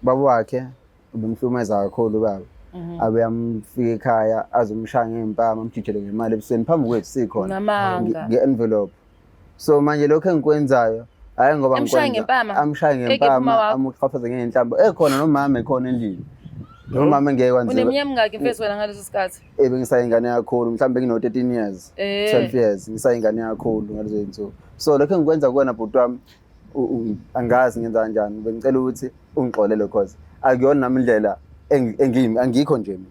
Baba wakhe ubemhlukumeza kakhulu baba. Abe amfika ekhaya azomshaya ngempama amjijele ngemali ebusweni phambi kwethu sikhona. Ngamanga. Nge-envelope. So manje lokho engikwenzayo hayi ngoba Emshaya ngikwenza- ngempama? amshaye Ekephi ngempama uma wakho? amuxhaphaze ngey'nhlambo ekhona nomama ekhona endlini nomama engeke kwanziwa Uneminyaka emingaki mfethu wena ngaleso sikhathi? Bengisayingane kakhulu, mhlawumbe ngino-13 years, 12 years, ngisayingane kakhulu ngalezo zinsuku. So lokho engikwenza kuwena bhuti wami, angazi ngenza kanjani, bengicela ukuthi ungixolele cause akuyona nami indlela angikho nje mina.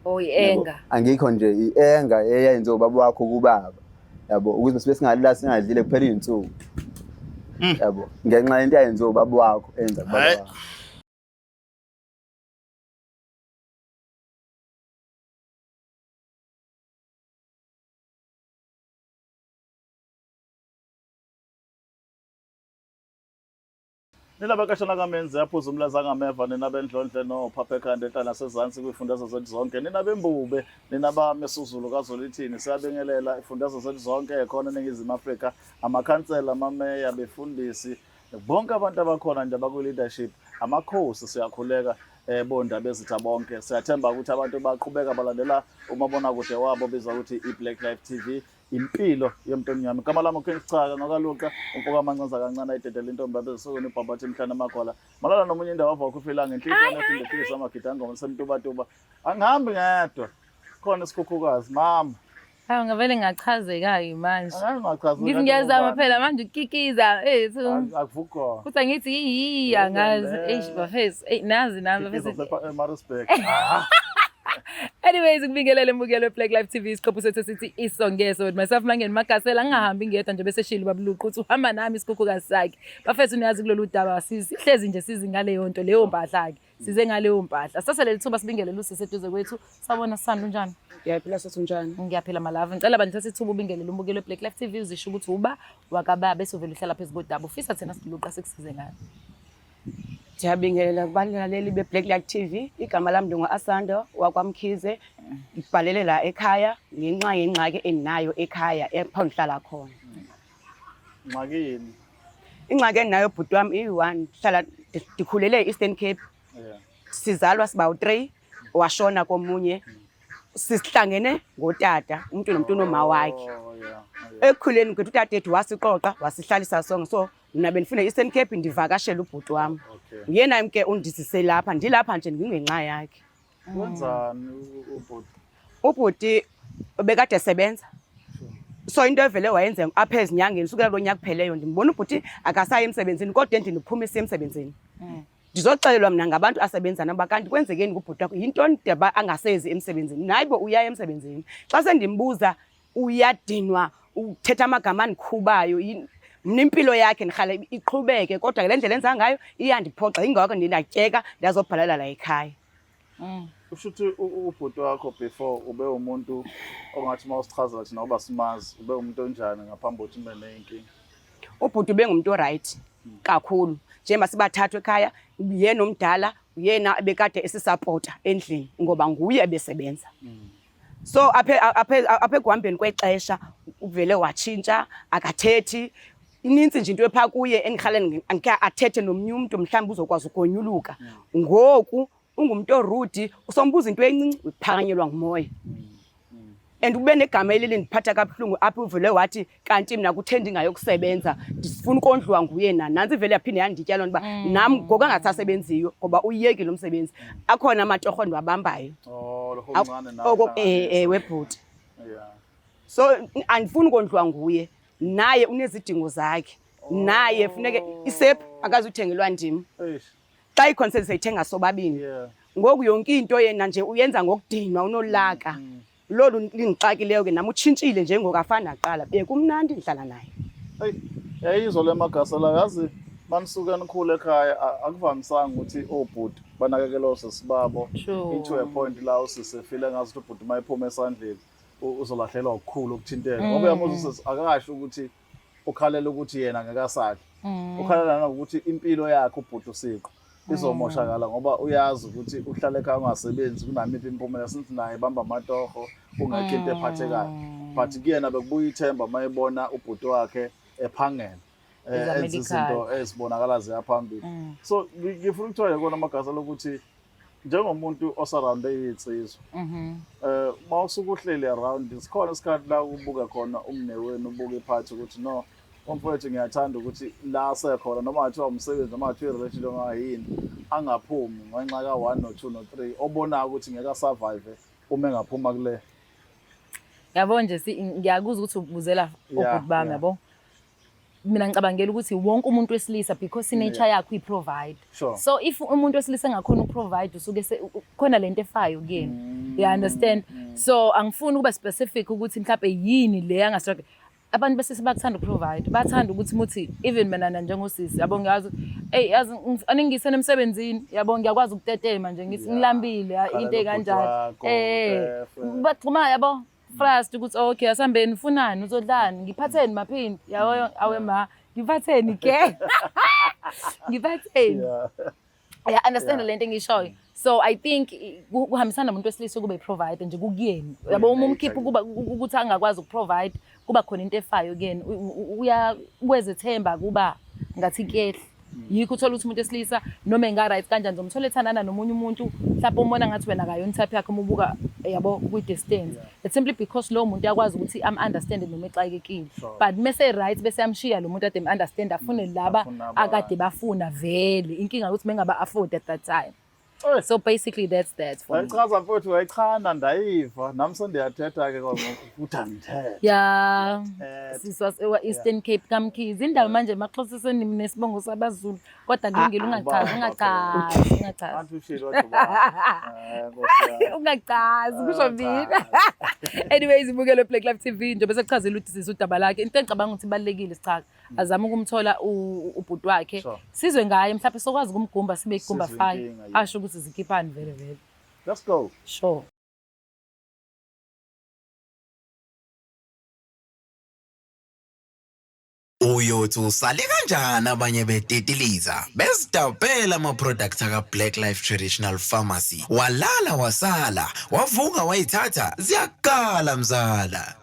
Oh, i-anger. Angikho nje, i-anger eyayenziwa ubaba wakho kubaba, yabo, ukuze sibe singalila singadlile kuphela iy'nsuku, yabo, ngenxa yento eyayenziwa ubaba wakho enza kubaba wakho. Nina bakashana kamenzi aphuza umlaza ngameva, nina bendlondle nophapha ekhanda enhla nasezansi kwifundazo zethu zonke, nina bembube, nina bamesuzulu kaZolithini, siyabingelela ifundazwe zethu zonke khona eNingizimu Afrika, amakhansela, amameya, befundisi, bonke abantu abakhona nje abakwi-leadership, amakhosi, siyakhuleka bondaba ezitha bonke. Siyathemba ukuthi abantu baqhubeka balandela umabonakude wabo obizwa ukuthi i-Black Life TV, impilo yomuntu omnyama. Igama lami uKing Schaka ngokaLuqa, umfoka amancanza kancane ayidedela intombi abezisukweni ubhabhathi emhlane amagwala. Malala nomunye indawo ava ukufila ngenhliziyo nodinga efikisa amagidangoma semtubatuba. Angihambi ngedwa. Khona isikhukhukazi mama. Hawu, ngavele ngachazeka-ke manje. Angeke ngachazeka. Ngithi ngiyazama phela manje ukukikiza. Ethu. Akuvuki khona. Kuthi angithi yiyi angazi. Eish bafethu. Ey nazi nami bafethu. eMaritzburg. Anyways, kubingelele mbukelo Black Life TV, isiqephu sethu sithi Isongeso with myself Mangeni Magasela. Ngingahambi ngedwa nje bese shilo babuluqa uthi uhamba nami isikhukhukazi sakhe. Bafethu, niyazi kulolu daba sihlezi nje sizi ngaleyo nto leyo mpahla ke. Size ngaleyo mpahla. Sase leli thuba sibingelele usisi eduze kwethu. Sawubona Sisanda, unjani? Ngiyaphila sisi, unjani? Ngiyaphila malava. Ngicela bandla thatha ithuba ubingelele umbukelo Black Life TV, uzisho ukuthi uba wakababa bese uvela uhlala phezu kodaba. Ufisa thina siluqa sikusize ngani? Ndiyabingelela kubalaleli be-Black Life TV. Igama lami ndingu-Asanda wakwaMkhize. Ngibhalele la ekhaya ngenxa yengxaki endinayo ekhaya epho ngihlala khona. Ngxaki yini? Ingxaki endinayo bhuti wami iyi-one. Hlala ndikhulele e-Eastern Cape. Sizalwa siba u-3, washona komunye. Sihlangene ngotata, umuntu nomuntu unoma wakhe. Oh, yeah. Ekukhuleni kwethu utatethu wasiqoqa wasihlalisa sonke. So mna bendifuna e-Eastern Cape ndivakashele ubhuti wami. Nguyena ke undizise lapha, ndilapha nje ndingenxa yakhe. Wenzani ubhuti? Ubhuti bekade esebenza. So into evele wayenza apha ezinyangeni sukela lo nyaka kupheleyo ndimbona ubhuti akasayi emsebenzini kodwa endlini uphuma esiya emsebenzini. Ndizoxelelwa mna ngabantu asebenza nabo kanti kwenzekeni kubhuti wakho, yintoni deba angasezi emsebenzini? Nayibo uyaya emsebenzini. Xa sendimbuza uyadinwa, uthetha amagama andikhubayo. Mna impilo yakhe ndirhala iqhubeke, kodwa ke le ndlela enza ngayo iyandiphoxa, yingako ndindatyeka ndazobhalela la ekhaya. Usho ukuthi ubhuti wakho before ube umuntu ongathi uma usichazela thina ngoba simazi, ube umuntu onjani ngaphambi kokuthi nibe ney'nkinga? Ubhuti ubengumuntu oright kakhulu, njengoba sibathathu ekhaya, yena omdala, uyena ebekade esisapota endlini ngoba nguye ebesebenza. So apha ekuhambeni kwexesha uvele watshintsha, akathethi. Inintsi nje into epha kuye endirhalela ndikhe athethe nomnye umntu, mhlawumbi uzokwazi ukonyuluka. Ngoku ungumntu orudi, usombuza into encinci uphakanyelwa ngumoya. And ube negama eli lindiphatha kabuhlungu apho uvele wathi kanti mna kuthe ndingayokusebenza ndifuna ukondliwa nguye na. Nantsi ivele yaphinde yanditya loo nto uba nam ngoku angasasebenziyo ngoba uyekile umsebenzi. Akhona amatorho endiwabambayo. Oh, lo omncane nawe Oko, uhlanganisa. Webhuti. So andifuni ukondliwa nguye. Naye unezidingo zakhe. Naye funeke isephu akazuthengelwa ndim. Eish. Xa ikhona seyithenga sobabini. Ngoku yonke into yena nje uyenza ngokudinwa, unolaka. Lolu lindixakileyo ke nam, utshintshile nje ngoku afana nakuqala. Bekumnandi ndihlala naye. Eyi, yayizwa le Magasela, yazi manisuke nikhule ekhaya akuvamisanga ukuthi obhuti banakekele osisi babo. Into a point la usisi efile ngazi ukuthi ubhuti uma ephuma esandleni uzolahlelwa okukhulu okuthinteka. Ngoba uyamuzwa usisi akasho ukuthi ukhalela ukuthi yena ngeke asadle. Ukhalela nanokuthi impilo yakhe ubhuti usiqo izomoshakala ngoba uyazi ukuthi uhlala ekhaya ungasebenzi kunamiphi imiphumela, since naye bamba amatoho kungekho into ephathekayo. But kuyena bekubuya ithemba uma ebona ubhuti wakhe ephangela. Enza izinto ezibonakala ziyaphambili. So ngifuna ukuthola kona amagasela ukuthi njengomuntu osurrounde iy'nsizwa, uma usuke uhleli around, sikhona isikhathi la ubuke khona umnewenu, ubuke iphathi ukuthi no, umfowethu ngiyathanda ukuthi la sekhona, noma ngathiwa umsebenzi, noma ngathiwa i-relationship, noma yini, angaphumi ngenxa ka-one no-two no-three obonayo ukuthi ngeke asurvive uma engaphuma kule. Yabo nje, ngiyakuzwa ukuthi ubuzela ubhuti bami, yabo. Mina ngicabangela ukuthi wonke umuntu wesilisa, because i-nature yakhe uyi-provide. So if umuntu wesilisa engakhona ukuprovide, usuke khona lento efayo kuyena. You understand? So angifuni ukuba specific ukuthi mhlawumbe yini le angastruggle. Abantu bese bakuthanda ukuprovide, bathanda ukuthi muthi even mina na njengosisi, yabo, ngiyazi, hey, yazi aningise emsebenzini, yabo, ngiyakwazi ukutetema nje ngithi ngilambile, into Khalela ekanjalo. ubhuti wakho, Baxhuma, yabo, fast ukuthi okay, asambeni, ufunani, uzodlani, ngiphatheni maphindi, yabo, awe ma, ngiphatheni ke, ngiphatheni. Yeah, understand lento engishoyo. So I think kuhambisana nomuntu wesilisa ukuba i-provide nje kukuyena, yabo, uma umkhipha kuba ukuthi angakwazi ukuprovide, kuba khona into efayo kuyena. Uya kwezethemba kuba ngathi kuyehla. Yikho uthola ukuthi umuntu wesilisa noma enga-right kanjani, uzomthola ethandana nomunye umuntu, mhlawumbe umbona ngathi wena akayona type yakhe uma ubuka, yabo, kwi-distance. It's simply because lowo muntu uyakwazi ukuthi am-understande noma exakekile. But mese right, bese yamshiya lo muntu ade m-understand, afune laba Afune abanye. akade bafuna vele. Inkinga ukuthi bengaba afford at that time. So basically that's that for me. Wayichaza mfowethu, wayichana, ndayiva nami, sendiyathetha ke kwangoku futhi andithethe. Ya. Thetha. Siswa Eastern Cape kaMkhize indaba manje maxhosa senesibongo sabaZulu, kodwa kulungile, ungachazi, ungachazi, ungachazi. Anti ushilo wathi ubani? Nkosi yami. Ungachazi kusho mina. Anyways, ibukele Black Life TV nje bese kuchazela ukuthi sisi udaba lakhe, into engicabanga ukuthi ibalulekile, sichaza azame ukumthola ubhuti wakhe. Sizwe ngaye, mhlawumbe sokwazi ukumgumba, sibe igumba Sizwe fire. inkinga, yeah. Asho ukuthi zikhiphani vele vele. Let's go. Sure. Uyothi usale kanjani abanye betetiliza bezidabhela ama-products aka-Black Life Traditional Pharmacy, walala wasala wavuka wayithatha ziyakala mzala.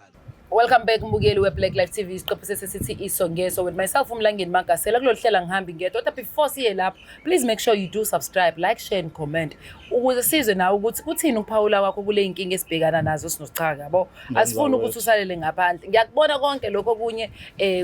Welcome back, mbukeli we-Black Life TV, isiqephu sesisithi Iso Ngeso with myself uMlangeni Magasela. Kulolu hlelo ngihambi ngedwa, kodwa before siye lapho, please make sure you do subscribe, like, share and comment ukuze sizwe nawe ukuthi kuthini ukuphawula kwakho kule inkinga esibhekana nazo sinochaka, yabo. Asifuni ukuthi usalele ngaphandle. Ngiyakubona konke lokho okunye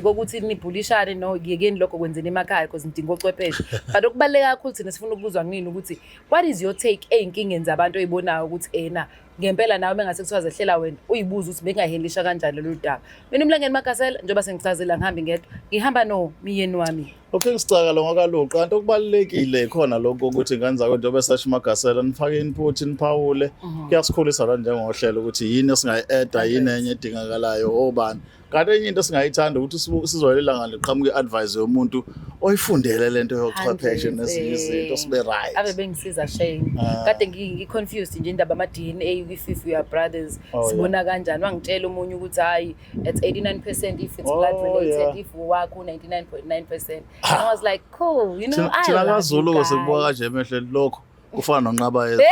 kokuthi nibhulishane, no, yekeni lokho, kwenzeni emakhaya because nidinga ocwepheshe, but okubaluleke kakhulu thina sifuna ukuzwa kunini ukuthi what is your take ey'nkingeni zabantu oyibonayo ukuthi ena ngempela nawe bengase kuthiwa zehlela wena, uyibuza ukuthi bengahandlisha kanjani lolu daba. Mina uMlangeni Magasela, njengoba sengichazile, ngihambi ngedwa, ngihamba no myeni wami. Okay, sicaka ngakaluqa kanti okubalulekile khona lokho ukuthi ingane zakho, njengoba esasho Magasela, nifake input, niphawule, kuyasikhulisa la njengohlelo ukuthi yini esingayi-adda, yini enye edingakalayo, obani. Kanti enye into esingayithanda ukuthi sizwele ilanga liqhamuke i-advice yomuntu oyifundele lento yochwepheshe nezinye izinto, sibe right. Ave bengisiza shame. Kade ngi-confused nje indaba ama-DNA, if we are brothers. Sibona kanjani? Wangitshela omunye ukuthi hayi, it's 89% if it's blood related, if wakho 99.9%. And I was like, cool, I Thina love you kaZulu guys. sikubuka kanje emehlweni, lokho kufana noNqaba yezulu.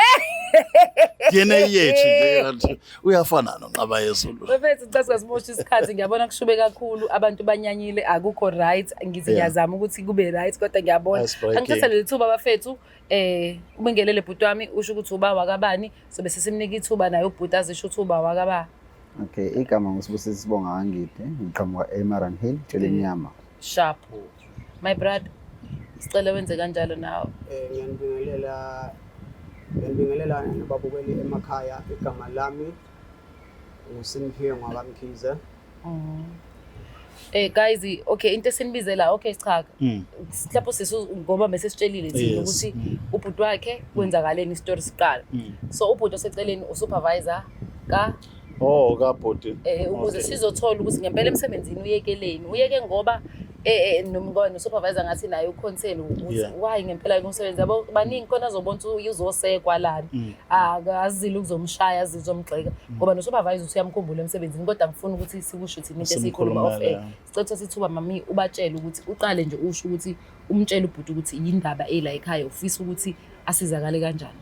DNA yethu nje kanti uyafana noNqaba yezulu. Bafethu, cha, singasimosha isikhathi, ngiyabona kushube kakhulu, abantu banyanyile, akukho right. Ngithi ngiyazama ukuthi kube right, kodwa ngiyabona. Ice breaking. Angithatha leli thuba, bafethu, ubingelele bhuti wami, usho ukuthi uba wakabani, sobe sesimnika ithuba naye ubhuti azisho ukuthi uba wakaba. Okay, igama nguSibusiso Sibonga Wangide, ngiqhamuka eMariannhill, Tshelemnyama. Sharp. My brother, sicela wenze kanjalo nawe. Ngiyanibingelela, ngiyanibingelela nababukeli emakhaya. Igama lami nguSimphiwe ngwakaMkhize. Guys, okay, into esinibizela, okay, sichaka. Mhlawumbe sisi ngoba bese sitshelile thina ukuthi ubhuti wakhe kwenzakaleni, isitori siqala. So ubhuti oseceleni usupervisor ka Oh, kabhuti. Ukuze sizothola ukuthi ngempela emsebenzini uyekeleni. Uyeke ngoba nomngane no-supervisor ngathi naye uconcern ukuthi why ngempela umsebenzi, yabo, baningi khona azobona ukuthi uzosekwa lana. Akazile ukuzomshaya, azizomgxeka ngoba no-supervisor uthi uyamkhumbula emsebenzini, kodwa ngifuna ukuthi sikusho thina into esiyikhuluma off air. Simkhulumele. Sicela uthathe ithuba, mami, ubatshele ukuthi uqale nje usho ukuthi umtshele ubhuti ukuthi yindaba ela ekhaya, ufisa ukuthi asizakale kanjani.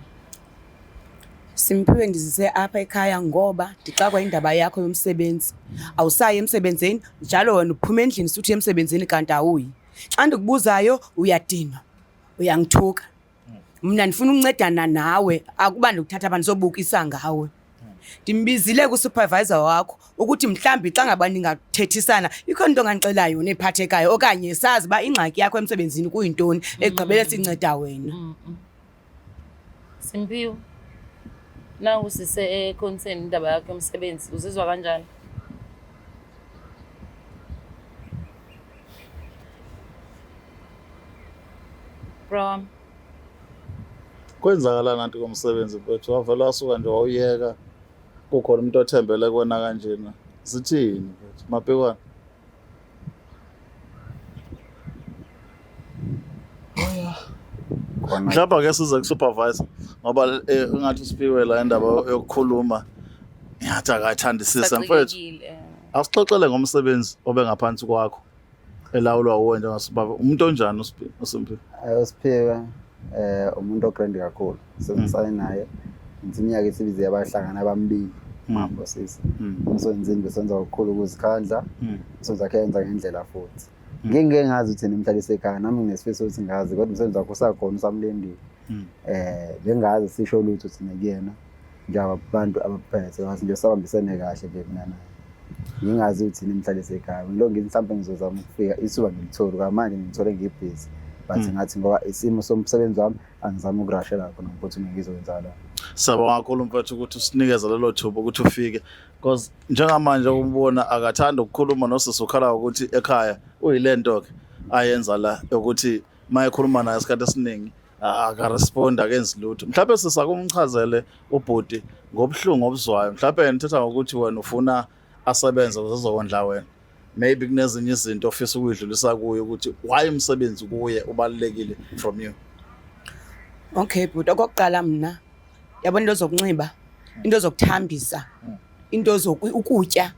Simphiwe ndizise apha ekhaya ngoba ndixakwa indaba yakho yomsebenzi. Awusayi emsebenzini, njalo wena uphuma endlini suthi emsebenzini kanti awuyi. Xa ndikubuzayo uyadinwa, uyangithuka. Mna ndifuna ukuncedana nawe, akuba ndikuthatha apha ndizobukisa ngawe. Ndimbizile kusupervisor wakho ukuthi mhlawumbi xa ngaba ningathethisana ikhona into ongandixela yona ephathekayo okanye sazi uba ingxaki yakho emsebenzini kuyintoni, ekugqibeleni sinceda wena. Simphiwe, nangu sise ekhonseni indaba yakho yomsebenzi, uzizwa kanjani? Bra wami. Kwenzakalani anti komsebenzi mfethu? Wavele wasuka nje wawuyeka kukhona umuntu othembele kuwena kanjena. Sithini mfethu? Mapikwana. Khona Mhlawumbe ake size ku-supervisor ngoba engathi usiphiwe la indaba yokukhuluma ngathi akayithandisise mfethu. Sacikekile, eh. Asixoxele ngomsebenzi obengaphansi kwakho elawulwa wuwe njengosupervisor. Umuntu onjani uSimphiwe? Usiphiwe umuntu ogrand kakhulu. Sebenzisane naye. Ngithi iminyaka esibize yabahlangana abambili. Mambo sisi. Umsebenzini besenza okukhulu ukuzikhandla. Umsebenzi wakhe yenza ngendlela futhi. Ngike ngazi ukuthi nimhlalise ekhaya nami nginesifiso ukuthi ngazi kodwa umsebenzi wakhe usakhona usamlindile. Bengazi sisho lutho thina kuyena njengabantu abaphethe wathi nje sabambisene kahle nje mina naye. Ngingazi ukuthi nimhlalise ekhaya. Ngilo ngithi mhlawumbe ngizozama ukufika ithuba ngilithole kwamanje ngithole ngibhizi. But ngathi ngoba isimo somsebenzi wami angizami ukurashela khona ngiphuthume ngizokwenza la. Siyabonga kakhulu mfethu ukuthi usinikeze lelo thuba ukuthi ufike because njengamanje umbona akathanda ukukhuluma nosisi ukhala ukuthi ekhaya uyilento ke ayenza la ukuthi mayekhuluma naye isikhathi esiningi akarespond akenzi lutho. Mhlawumbe sisakumchazele ubhuti ngobuhlungu obuzwayo. Mhlawumbe yena uthetha ngokuthi wena ufuna asebenze ukuze ezokondla wena. Maybe kunezinye izinto ofisa ukuyidlulisa kuye ukuthi why umsebenzi kuye ubalulekile from you. Okay bhuti, okokuqala mna yabona into zokunxiba, into zokuthambisa, into ukutya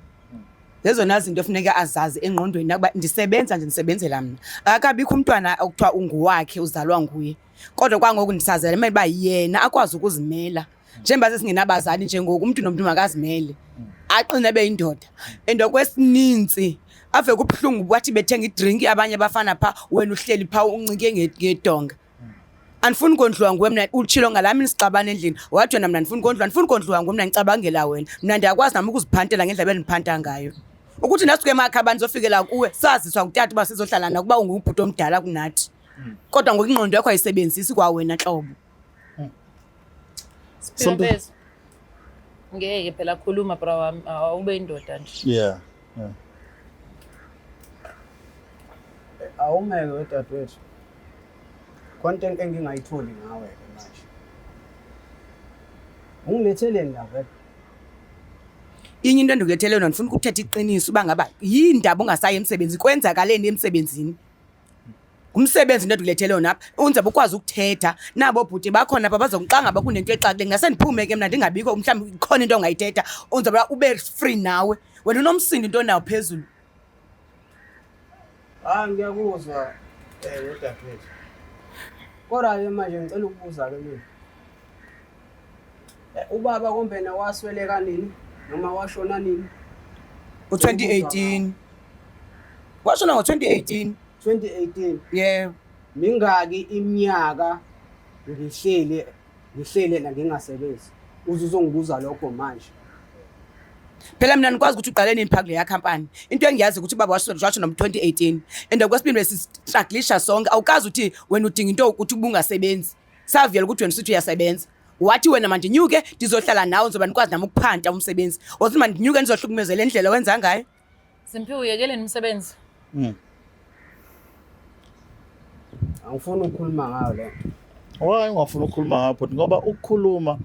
zezona zinto efuneka azazi engqondweni nakuba ndisebenza nje ndisebenzela mna. Akabikho umntwana okuthiwa unguwakhe uzalwa nguye, kodwa kwangoku ndisazela imele uba yena akwazi ukuzimela. Njengoba sesingenabazali nje ngoku umntu nomntu makazimele aqine abe yindoda. And okwesininzi ave kubuhlungu bathi bethenga idrinki abanye abafana phaa, wena uhleli phaa uncike ngedonga. Andifuni kondliwa nguwe mna, utshilo ngalaa mini sixabana endlini wathi wena mna ndifuni kondliwa, andifuni kondliwa nguwe mna ndicabangela wena. Mna ndiyakwazi nam ukuziphantela ngendlela bendiphanta ngayo. Ukuthi nasuke emakhaya abantu sofikela kuwe saziswa ngutata uba sizohlala nakuba ungubhuti omdala kunathi, kodwa ngoku ingqondo yakho ayisebenzisi kwawena ntlobo. Siphiwe mfethu. Ngeke phela khuluma bra wami, awube indoda nje. Yeah. Yeah. Awumeke wedadewethu. Content engingayitholi ngawe ke manje. Ungiletheleni la vele? Inye into endikulethele yona ndifuna ukuthetha iqiniso uba ngaba yindaba ungasayi emsebenzini, kwenzakaleni emsebenzini. Ngumsebenzi into endikulethele yona apha, unze ukwazi ukuthetha nabo bhuti bakhona apha bazokuxa ngaba kunento exakileyo. Ngase ndiphume ke mna ndingabikho, mhlawumbi ikhona into ongayithetha unze uba ube free nawe. Wena unomsindo into onawo phezulu. Hayi ngiyakuzwa wedadewethu. Kodwa ke manje ngicela ukubuza ke mina. Ubaba kombena wasweleka nini noma washona nini? U-2018. Washona ngo-2018. 2018. Yebo. Mingaki iminyaka ngihlele la ngingasebenzi? Uze uzongibuza lokho manje. Phela mina nikwazi ukuthi uqale nini phaa kuleya khampani. Into engiyazi ukuthi ubaba washona ngo-2018. And okwesibili besistrugglisha sonke. Awukazi uthi wena udinga into yokuthi ubungasebenzi. Savuyela ukuthi wena usithi uyasebenza. Wathi wena mandinyuke ndizohlala nawe ngizoba nikwazi nami ukuphanta umsebenzi. Wathi mandinyuke ndizohlukumezela indlela owenza ngayo. Simphiwe uyekeleni umsebenzi? Angifuni ukukhuluma ngayo le nto. Why ungafuni ukukhuluma ngayo bhuti? Ngoba ukukhuluma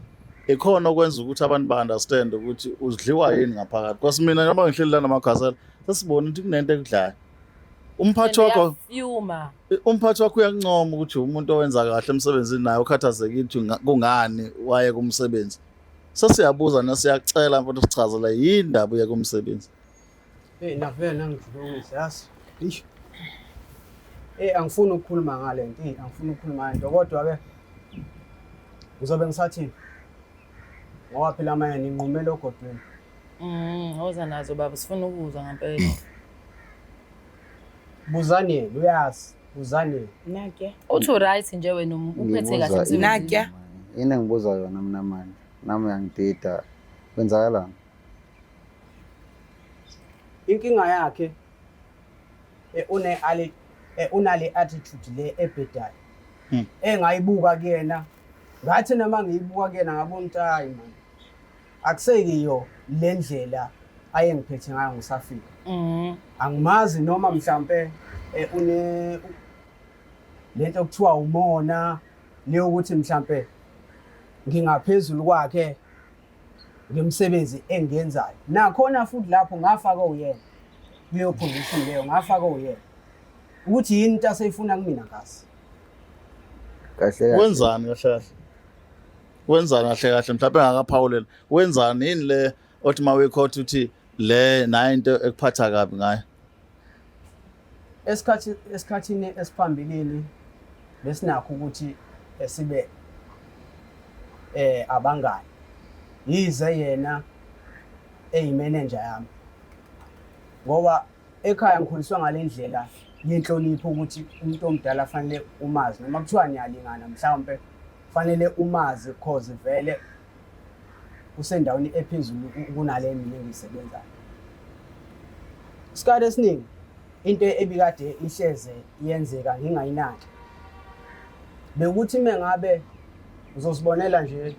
ikhona okwenza ukuthi abantu ba-understand ukuthi uzidliwa yini ngaphakathi. Because mina njengoba ngihleli la namagasela sesibona ukuthi kunento ekudlayo. Umphathi wakho Uyafuma. Umphathi wakho uyakuncoma ukuthi umuntu owenza kahle emsebenzini naye ukhathazekile ukuthi kungani waye kumsebenzi. Sesiyabuza nesiyacela mfowethu sichazele yini ndaba uye kumsebenzi. Hey navele nangijulukisa yazi. Eish. Angifuni ukukhuluma ngale nto, angifuni ukukhuluma ngale nto kodwa ke ngizobe ngisathini? Ngoba phela manje ninqumela ogodweni. Woza nazo baba, sifuna ukuzwa ngempela. Buzani yena, uyazi. Buzani yena. Nakya. Uthi uright nje wena uphethe kahle Ngibuza emsebenzini. Nakya. Yini engibuza yona mina manje? Nami uyangidida. Kwenzakalani? Inkinga yakhe une ali unale attitude le ebhedayo. Engayibuka kuyena ngathi noma ngiyibuka kuyena ngabona ukuthi hayi man akusekiyo le ndlela ayengiphethe ngayo ngisafika. Angimazi noma mhlampe une lento okuthiwa umona leyokuthi mhlampe ngingaphezulu kwakhe ngemisebenzi engiyenzayo. Nakhona futhi lapho ngafaka uyena kuleyo position leyo, ngafaka uyena ukuthi yini into aseyifuna kumina ngazi. Kahle kahle. Wenzani kahle kahle? Wenzani kahle kahle mhlawumbe engakaphawulela? Wenzani yini le othi uma uyikhotha uthi le nayo into ekuphatha kabi ngayo? Esikhathini esiphambilini besinakho ukuthi sibe abangani. Yize yena eyimenenja yami. Ngoba ekhaya ngikhuliswa ngale ndlela yenhlonipho ukuthi umuntu omdala fanele umazi noma kuthiwa niyalingana mhlawumpe fanele umazi cause vele usendaweni ephezulu kunale mina engiyisebenzayo. Isikhathi esiningi into ebikade ihleze yenzeka ngingayinaki bekuthi mengabe uzosibonela nje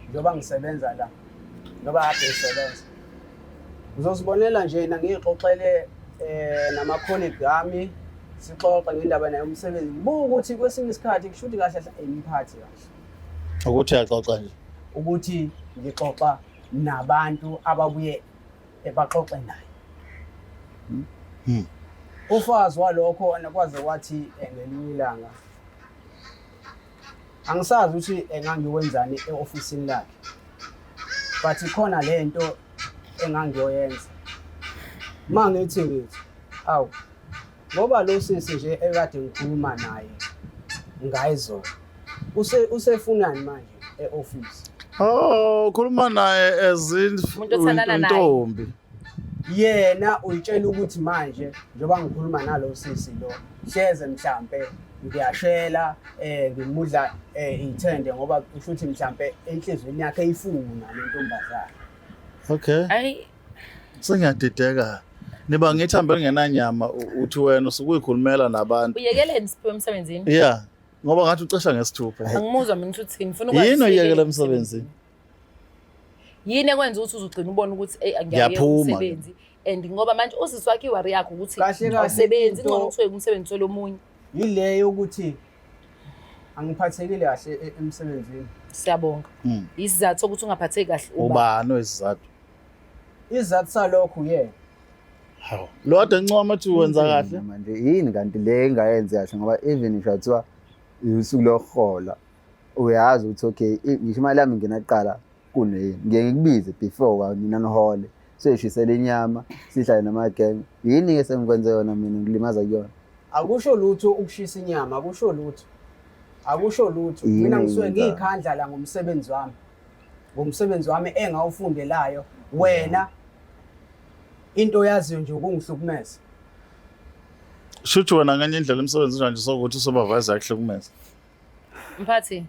njengoba ngisebenza la njengoba kade ngisebenza uzosibonela nje na ngiyixoxele nama colleague ami sixoxe ngendaba naye umsebenzi ngibuka ukuthi kwesinye isikhathi kusho ukuthi kahle kahle imphathi kahle Ukuthi uyaxoxa nje. Ukuthi ngixoxa nabantu ababuye baxoxe naye. Ufazi walokho kwaze kwathi ngelinye ilanga angisazi ukuthi engangiwenzani e-ofisini lakhe, but khona lento engangiyoyenza. Uma ngithi ngithi awu ngoba lo sisi nje ekade ngikhuluma naye ngayizolo usefunani manje e-ofisi? Oh, ukhuluma naye as in Umuntu othandana naye. intombi. Yena uyitshela ukuthi manje njengoba ngikhuluma nalo sisi lo hleze mhlampe ngiyashela ngimudla ithende ngoba kusho ukuthi mhlampe enhlizweni yakhe ifuna le ntombazane. Okay. Ayi. Sengiyadideka. Niba ngithambo elingenanyama uthi wena usuke uyikhulumela nabantu. Uyekeleni Siphiwe emsebenzini? Yeah. Ngoba ngathi ucisha ngesithupha. Angimuzwa mina ukuthi uthini. Ngifuna ukwazi Yini oyekela usuyekele emsebenzini? Yini ekwenza ukuthi uzugcina ubone ukuthi ey angiyayeka Ngiyaphuma. umsebenzi and ngoba manje usisi wakhe iwari yakho ukuthi Kahle kahle awusebenzi into ngcono ukuthi uyeke umsebenzi uthole omunye. Yile yokuthi angiphathekile kahle emsebenzini. Siyabonga. Isizathu sokuthi ungaphatheki kahle uba. Ubani oyisizathu? Isizathu salokho yena. Hawu. Lo kade encoma ethi wenza kahle. Manje yini kanti le engayenzi kahle ngoba even ngisho kuthiwa usuku lokuhola uyazi ukuthi okay ngisho imali yami ingena kuqala kuneyini. Ngiye ngikubize before kwa nina nihole. Siyishisela inyama, sihlale namagenge. Yini ke sengikwenze yona mina ngilimaza kuyona? Akusho lutho ukushisa inyama, akusho lutho. Akusho lutho. Yini Mina ngisuke engiyenzayo? ngiyikhandla la ngomsebenzi wami. Ngomsebenzi wami engawufundelayo. Wena into oyaziyo nje ukungihlukumeza. Shuthi wena ngenye indlela emsebenzini nje sokuthi usupervisor yakuhlukumeza. Mphathi,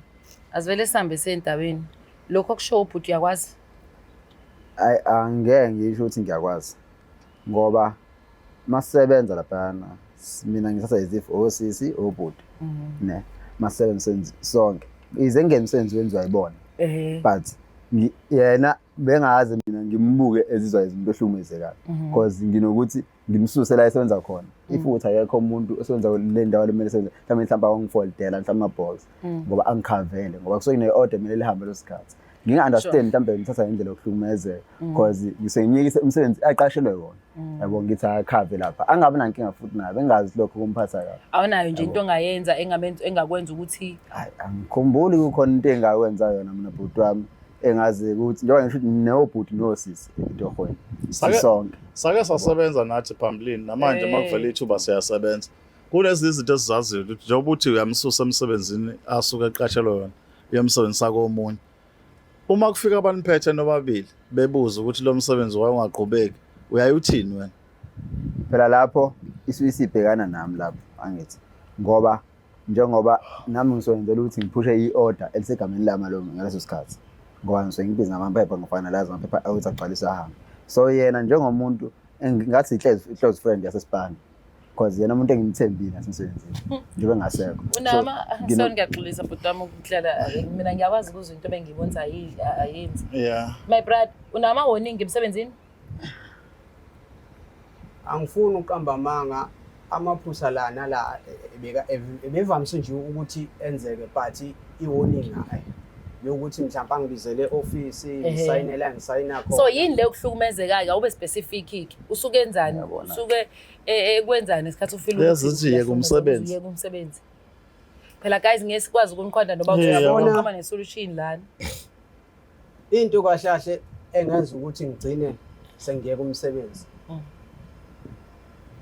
asivele sihambe siye entabeni. Lokho okushowo ubhuti uyakwazi? Ayi angeke ngisho ukuthi ngiyakwazi. Ngoba masebenza laphana mina ngithatha as if osisi obhuti. Ne. Masebenza sonke. Ize ngene umsebenzi wenziwa yibona. But yena bengazi mina ngimbuke ezizwa izinto ehlukumezekayo. Because nginokuthi ngimsuse la esebenza khona. If ukuthi akekho umuntu osebenza le ndawo lemele sebenza, mhlawumbe mhlawumbe awangifoldela mhlawumbe ama-box ngoba angikhavele ngoba kusuke kune-order kumele lihambe leso sikhathi. Nginga-understand mhlawumbe ngithatha ngendlela yokuhlukumezeka because ngisenginikise umsebenzi aqashelwe wona. Yabo ngithi akakhave lapha. Angabi nankinga futhi naye bengazi lokho kumphatha kabi. Awunayo nje into ongayenza engakwenza ukuthi Hayi angikhumbuli kukhona into engakwenza yona mina bhuti wami engazi ukuthi njengoba ngisho ukuthi nobhuti nosisi etohweni. Sisonke. Sake sasebenza nathi phambilini namanje uma kuvela ithuba siyasebenza. Kunezinye izinto esizaziyo ukuthi njengoba uthi uyamsusa emsebenzini asuke eqashelwe yona uyamsebenzisa komunye. Uma kufika abaniphethe nobabili bebuza ukuthi lo msebenzi wawungaqhubeki, uyaye uthini wena? Phela lapho isuke isibhekana nami lapho angithi ngoba njengoba nami ngizoyenzela ukuthi ngiphushe i-order elisegameni lami lo ngaleso sikhathi ngoba ngisuke ngibhizi ngamaphepha ngifinalize amaphepha awuthi agcwalise ahambe. So yena njengomuntu engingathi i-close friend yasesipani because yena umuntu engimthembile nasemsebenzini njengoba engasekho. So, Unama ngino- sorry ngiyaxolisa bhuti wami ukuhlala mina ngiyakwazi ukuzwa into ebengiyibonisa ayenzi. Yeah. My brother, unama warning emsebenzini? Angifuni ukuqamba amanga amaphutha la nala ebevamise nje ukuthi enzeke but i-warning hayi yokuthi mhlawumbe angibizele e-ofisi ngisayine la ngisayina khona. So yini le yokuhlukumezeka-ke awube specific-ke usuke enzani Ngiyabona. usuke ekwenzani ngesikhathi ufile Yazi ukuthi yeka umsebenzi. yeka umsebenzi phela guys ngeke sikwazi ukunikhonda noba Yeah. uyabona uqhama ne-solution lana. Into kahle kahle engenza ukuthi ngigcine sengiyeka umsebenzi.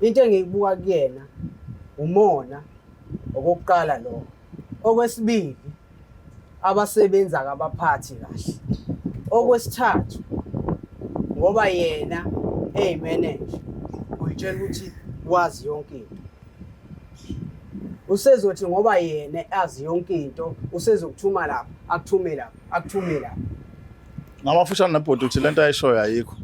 Into engiyibuka kuyena umona okokuqala lokho. Okwesibili abasebenzi akabaphathi kahle. Okwesithathu ngoba yena eyimeneja uyitshela ukuthi wazi yonke into. Usezothi ngoba yena azi yonke into usezokuthuma lapha akuthume lapha akuthume lapha. Ngamafushane nebhodi uthi lento ayishoyo ayikho.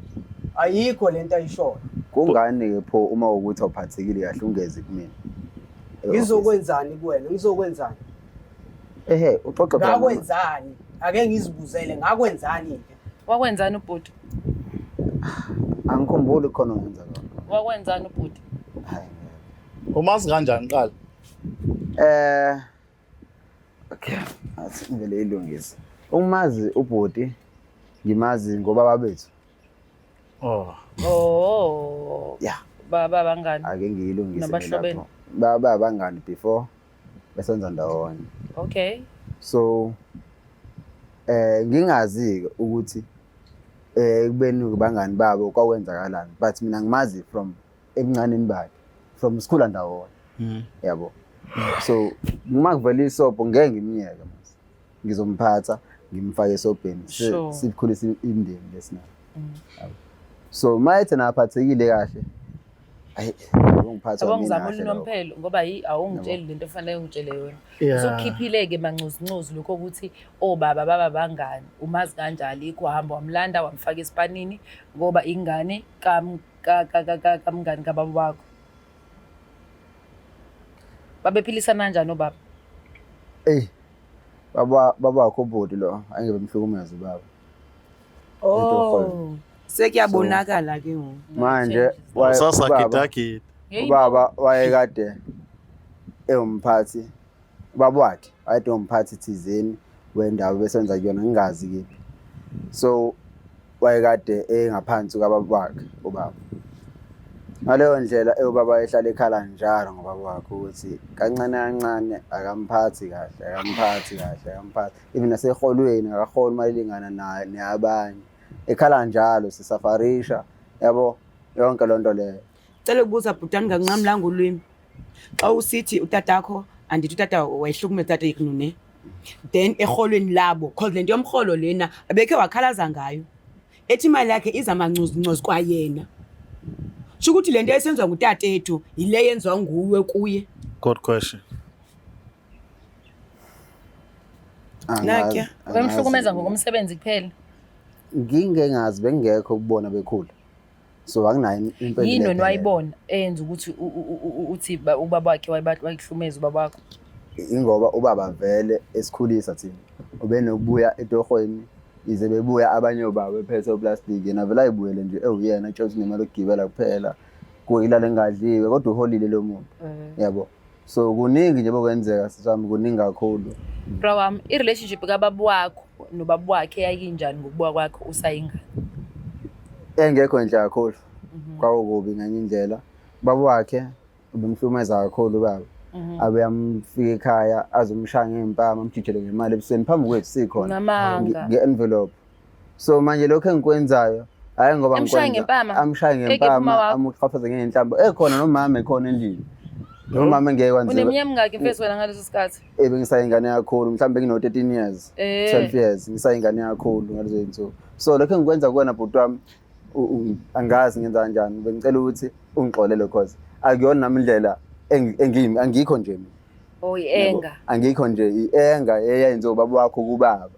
Ayikho lento ayishoyo. Kungani-ke pho uma ukuthi awuphathekile kahle ungezi kumina? Ngizokwenzani kuwena? Ngizokwenzani? Ehe, uxoxe phela noma- Ngakwenzani? Ake ngizibuzele ngakwenzani ke? Wakwenzani ubhuti? Angikhumbuli khona ongenza kona. Wakwenzani ubhuti? Hayi ngeke. Umazi kanjani qala? Okay, athi ngivele ilungise. Umazi ubhuti ngimazi ngobaba bethu. Oh. Oh. Yeah. Baba bangani. Ake ngiyilungise Nabahlobene. lapho. Baba bangani before besenza ndawonye. Okay. So ngingazi ukuthi kubeni bangani babo kwakwenzakalani but mina ngimazi from ebuncaneni bakhe from sikhula ndawonye. Yabo. So uma kuvela isobho ngeke ngimyeke mase. Ngizomphatha ngimfake esobheni Sure. sikhulise imindeni lesinayo. So mayethe naphathekile kahle. Ayi ngiphathwa Yabo mina ngizama kahle lokho. unomphelo ngoba yi awungitsheli lento ofanele ungitshele yona. Yeah. Usukhiphile-ke mancuzincuzi lokho ukuthi obaba baba bangani umazi kanjani ikho wahamba wamlanda wamfaka esipanini ngoba ingane kamngani kababa wakho. Babephilisana kanjani obaba? Ey baba wakho ubhuti lo angeke bemhlukumeze ubaba. Oh, sekuyabonakala ke ngoku. Manje ubaba Usasagidagida. ubaba wayekade ewumphathi ubaba wakhe wayede umphathi thizeni wendawo besenza kuyona ngingazi kephi. So wayekade engaphansi kwababa wakhe ubaba. Ngaleyo ndlela ubaba ehlala ekhala njalo ngobaba wakhe ukuthi kancane kancane akamphathi kahle akamphathi kahle akamphathi even naseholweni akaholi imali elingana naye neyabanye ekhala njalo sisafarisha yabo yonke lonto leyo. Cela ukubuza bhutani ngakunqamlanga ulwimi. Xa usithi utatakho andithi utata wayehlukumeza utata ikunune. Then erholweni labo cause lento yomrholo lena abekhe wakhalaza ngayo. Ethi imali yakhe iza mancuzincuzi kwayena. Sho ukuthi lento esenziwa ngutatethu yile yenziwa nguwe kuye. Good question. Angazi, Nakya. angazi. Bemhlukumeza ngokomsebenzi kuphela. Ngingengazi bengekho ukubona bekhula. So anginayo impendulo. Yini wena ephelele. wayibona eyenza ukuthi uthi ubaba wakhe wayekuhlumeza ubaba wakho? Ingoba ubaba vele esikhulisa thina. Ubenokubuya etohweni ize bebuya abanye obaba bephethe uplastic yena vele ayibuyele nje ewuyena etshela ukuthi unemali yokugibela kuphela kuyilala engadliwe kodwa uholile lo muntu. Yabo. So kuningi nje bokwenzeka sisami kuningi kakhulu. Bra wami, i-relationship kababa wakho nobaba wakhe yayinjani ngokubuka kwakho usayingane? Engekho enhle kakhulu. Kwakukubi ngenye indlela. Ubaba wakhe ubemhlukumeza kakhulu ubaba. Abe amfika ekhaya azomshaya ngempama amjijele ngemali ebusweni phambi kwethu sikhona. Ngamanga. Nge-envelope. So manje lokho engikwenzayo hayi ngoba Emshaya ngikwenza ngempama? amshaya Ekephi uma ngempama wakho? amuqhafaze ngey'nhlambo ekhona nomama ekhona endlini. Noma engeke kwanziwa. Uneminyaka mingaki mfethu wena ngaleso sikhathi? Eh bengisayingane kakhulu mhlawumbe ngino 13 years, 12 years ngisayingane kakhulu ngalezo zinsuku. So lokho engikwenza kuwena bhuti wami angazi ngenza kanjani bengicela ukuthi ungixolele cause akuyona nami indlela engimi angikho nje mina. Oh i-anger. Angikho nje i-anger eyayenziwa ubaba wakho kubaba.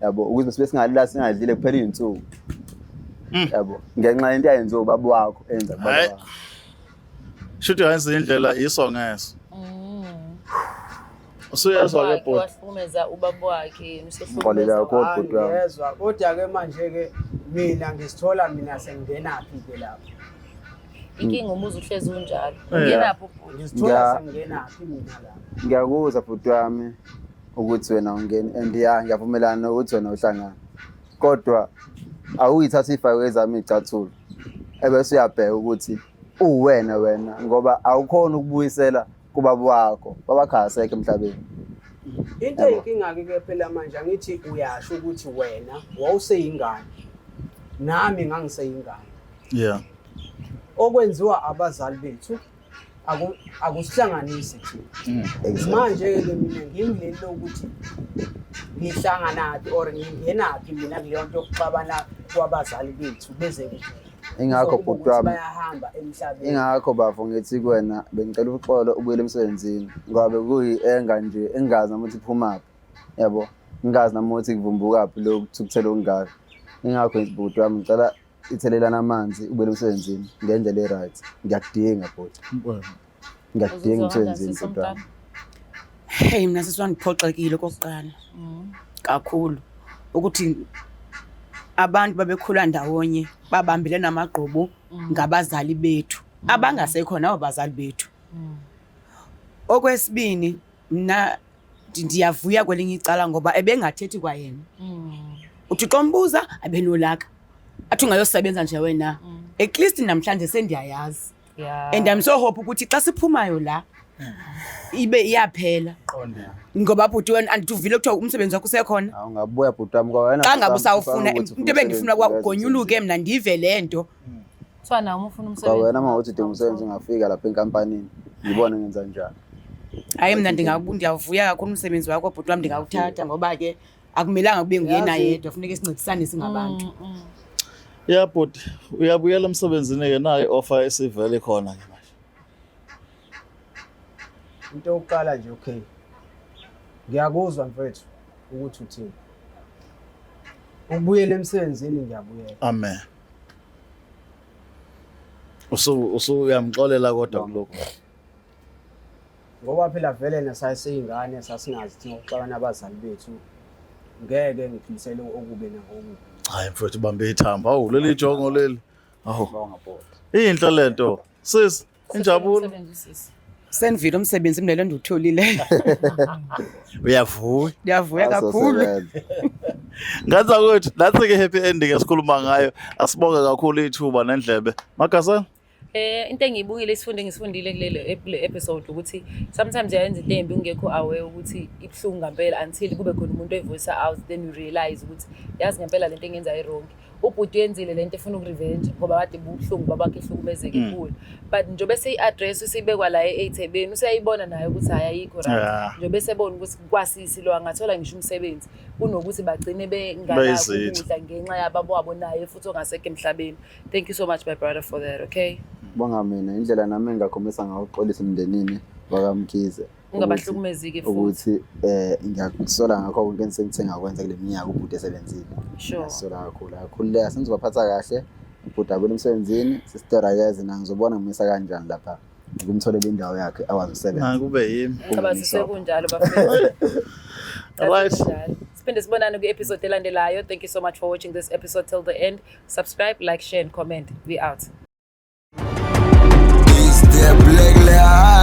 Yabo ukuze sibe singalila singadlile kuphela izinsuku. Yabo ngenxa yento eyayenziwa ubaba wakho enza kubaba wakho. Shuthi yenza indlela iso ngeso. Usuyezwa ke bhuti. Wahlukumeza ubaba wakhe, Ngixolela usehlukumeza. kakhulu bhuti wami. Ngiyezwa kodwa ke manje ke mina ngisithola mina sengingenaphi ke lapho. Inkinga umuzi uhlezi unjalo. Yeah. Ungenaphi ubhuti? Ngisithola sengingenaphi mina lapho. Ngiyakuzwa bhuti wami ukuthi wena ungeni and ya ngiyavumelana nokuthi wena uhlangana. Kodwa awuyithatha ifake ezami iy'cathulo ebese uyabheka ukuthi uwena wena ngoba awukhona ukubuyisela kubaba wakho babakho akasekho emhlabeni. Into eyinkinga-ke ke phela manje angithi uyasho ukuthi wena wawuseyingane nami ngangiseyingane. Yeah. Okwenziwa abazali bethu akusihlanganisi thina. Manje-ke mina ngingileli lokuthi ngihlanganaphi or ngingenaphi mina kuleyo nto yokuxabana kwabazali bethu beze Ingakho bhuti wami bayahamba emhlabeni. Ingakho bafo ngithi kuwena bengicela uxolo ubuyele emsebenzini ngoba bekuyi-enga nje engingazi noma ukuthi iphumaphi yabo ngingazi noma ukuthi kuvumbukaphi lokhu kuthukuthela okungaka. Ingakho ngithi bhuti wami ngicela ithelelana amanzi ubuyele emsebenzini ngendlela e-right. Ngiyakudinga bhuti. Ngiyakudinga emsebenzini bhuti wami. Hey mina sisi wangiphoxekile okokuqala kakhulu ukuthi abantu babekhula ndawonye babambile namagqubu ngabazali bethu abangasekho nabo bazali bethu. Okwesibini mna ndiyavuya kwelinye icala ngoba ebengathethi kwayena. Uthi xa umbuza abenolaka athi ungayosebenza nje wena. At least namhlanje sendiyayazi. Yeah. And I'm so hope ukuthi xa siphumayo la ibe iyaphela. Ngoba bhuti wena andivile kuthiwa umsebenzi wakho usekhona. Awungabuya bhuti wami ngoba wena Xa ngabe bhuti wami usawufuna ufana ukuthi into ebendifuna ufuna ukuba ugonyuluke mna ndive le nto. Kuthiwa nawe uma ufuna Ngoba umsebenzi. wena uma uthi udinga umsebenzi ungafika lapha enkampanini ngibone ngenza njani. Hayi mna ndiyavuya kakhulu umsebenzi wakho bhuti wam ndingawuthatha ngoba ke akumelanga kube nguyena yedwa funeka sincedisane singabantu. Ya bhuti, uyabuyela emsebenzini ke nayo i-offer esivele khona ke manje. Into yokuqala nje okay. Ngiyakuzwa mfethu ukuthi uthini. Ukubuyela emsebenzini ngiyabuyela. Amen. Usu usuyamxolela kodwa kulokho. Ngoba phela vele nasaseyingane sasingazi thina ukuxabana abazali bethu ngeke ngiphilisele okube nangokubi. Hayi mfethu bambe ithambo. Hawu leli jongo leli. Hawu. Inhle lento. Sis, injabulo. Senivile umsebenzi mina le ndiwutholileyo. Uyavuya. Ndiyavuya kakhulu. Azosebenza. Ngathi ukuthi nathi ke happy ending esikhuluma ngayo. Asibonge kakhulu ithuba nendlebe. Magasa Into engiyibukile isifundo engisifundile kulele kule episode ukuthi sometimes uyayenza into embi ungekho aware ukuthi ibuhlungu ngempela until kube khona umuntu oyivoice out then you realize ukuthi yazi ngempela lento engiyenza i-wrong. Ubhuti uyenzile lento efuna ukurevenge ngoba kade bubuhlungu babakhe ehlukumezeke kulo. But njengoba seyi-address usibekwa la ey'thebeni useyayibona naye ukuthi hhayi ayikho right. Njengoba esebona ukuthi kwasisi lo angathola ngisho umsebenzi kunokuthi bagcine benganakho Bayizitha. ukudla ngenxa yababa wabo naye futhi ongasekho emhlabeni. Thank you so much my brother for that, okay? Bonga mina indlela nami engingakhombisa ngayo ukuxolisa emndenini wakaMkhize. Ungabahlukumezi-ke futhi. Ukuthi ngiyakusola ngakho konke engisengithe ngakwenza kule minyaka ubhuti esebenzile. Sure. Ngiyasola kakhulu. Akakhululeka sengizobaphatha kahle. Ubhuti abuyele emsebenzini, sister akeze na ngizobona ngimisa kanjani lapha. Ngimtholele indawo yakhe akwazi ukusebenza. Nakube yimi. Ngicabanga sekunjalo bafethu. Right. Sekunjalo. Siphinde sibonane kwi-episode elandelayo. Thank you so much for watching this episode till the end. Subscribe, like, share and comment. We out. It's the Black Lion.